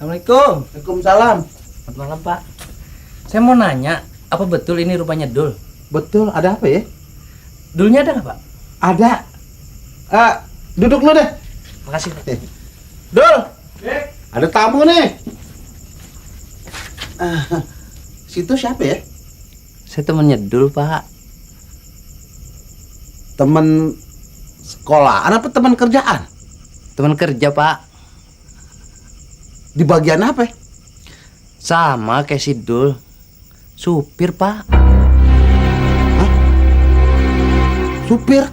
Assalamualaikum. Waalaikumsalam. Selamat malam, Pak. Saya mau nanya, apa betul ini rupanya Dul? Betul, ada apa ya? Dulnya ada nggak, Pak? Ada. Duduk lu deh. Makasih, Pak. Dul. Ada tamu nih. Situ siapa ya? Saya temennya Dul, Pak. Temen sekolahan apa teman kerjaan? Teman kerja, Pak. Di bagian apa? Sama kayak si Dul. Supir, Pak. Hah? Supir?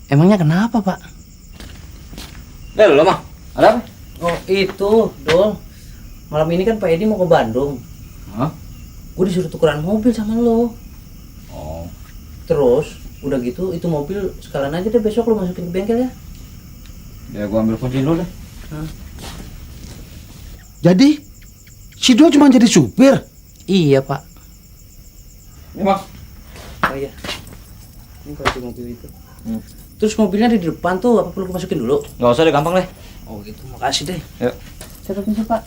Emangnya kenapa, Pak? Lo mah, ada apa? Oh, itu, Dul. Malam ini kan Pak Edi mau ke Bandung. Hah? Gue disuruh tukeran mobil sama lo. Oh, Terus, udah gitu, itu mobil sekalian aja deh besok lo masukin ke bengkel ya. ya gua ambil kunci dulu deh. Jadi si Dul cuma jadi supir? Iya, Pak. Ini mah. Oh iya. Ini kunci mobil itu. Terus mobilnya di depan tuh, apa perlu gue masukin dulu? Nggak usah deh, gampang deh. Oh gitu, makasih deh. Yuk. Saya permisi, Pak.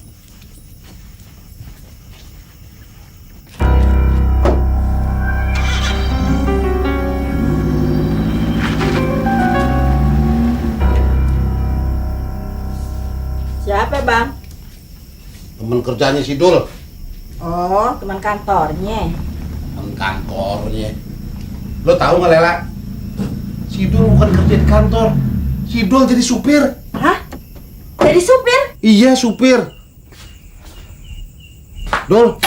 Siapa bang? Temen kerjanya si Dul. Oh, teman kantornya. Temen kantornya. Lo tahu nggak Lela? Si Dul bukan kerja di kantor. Si Dul jadi supir. Hah? Jadi supir? Iya supir. Dul,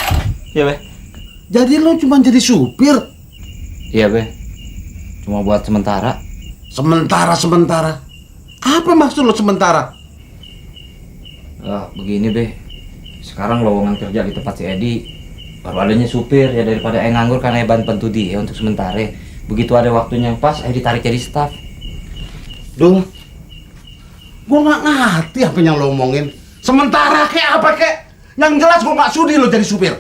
Iya, Be. jadi lo cuma jadi supir? Iya, Be. Cuma buat sementara. Sementara. Apa maksud lo sementara? Begini, Be. Sekarang lowongan kerja di tempat si Edi baru adanya supir, ya daripada nganggur karena bantu dia untuk sementara. Begitu ada waktunya yang pas, ditarik jadi staff. Dul, gua nggak ngerti apa yang lo omongin. Sementara kayak apa kek? Yang jelas gua nggak sudi lo jadi supir.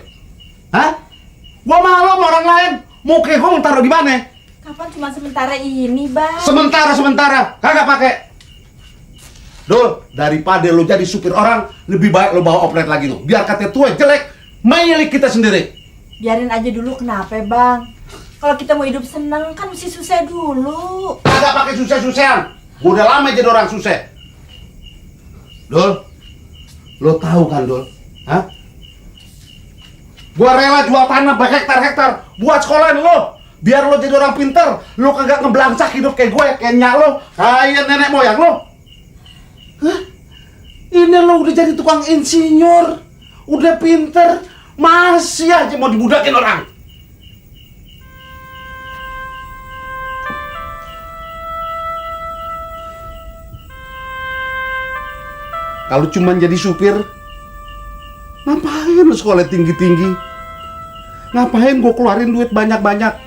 Hah? Gua malu sama orang lain. Muka gua mau taruh di mana? Kapan cuma sementara ini bang? Sementara, kagak pakai. Dul, daripada lo jadi supir orang, lebih baik lo bawa oplet lagi lo. Biar katanya tua jelek, milik kita sendiri. Biarin aja dulu, kenapa bang? Kalau kita mau hidup seneng kan mesti susah dulu. Kagak pakai susah-susahan. Gua udah lama jadi orang susah. Dul, lo tahu kan Dul? Hah? Gua rela jual tanah berhektar-hektar buat sekolahan lo. Biar lo jadi orang pinter, lo kagak ngebelangsak hidup kayak gue, kayak nyak lo, kayak nenek moyang lo. Hah? Ini lo udah jadi tukang insinyur, udah pinter, masih aja mau dibudakin orang. Kalau cuma jadi supir, ngapain lo sekolah tinggi-tinggi? Ngapain gue keluarin duit banyak-banyak?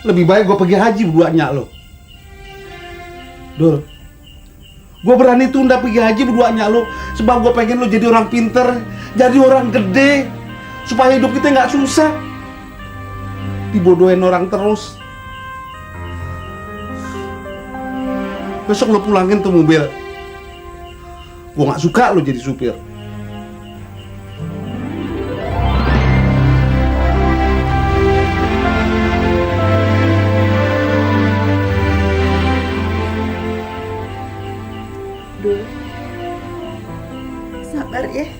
Lebih baik gue pergi haji berduanya lo. Dul, gue berani tunda pergi haji berduanya lo sebab gue pengen lo jadi orang pinter, jadi orang gede, supaya hidup kita nggak susah dibodohin orang terus. Besok lo pulangin tuh mobil. Gue nggak suka lo jadi supir. Dul, sabar ya.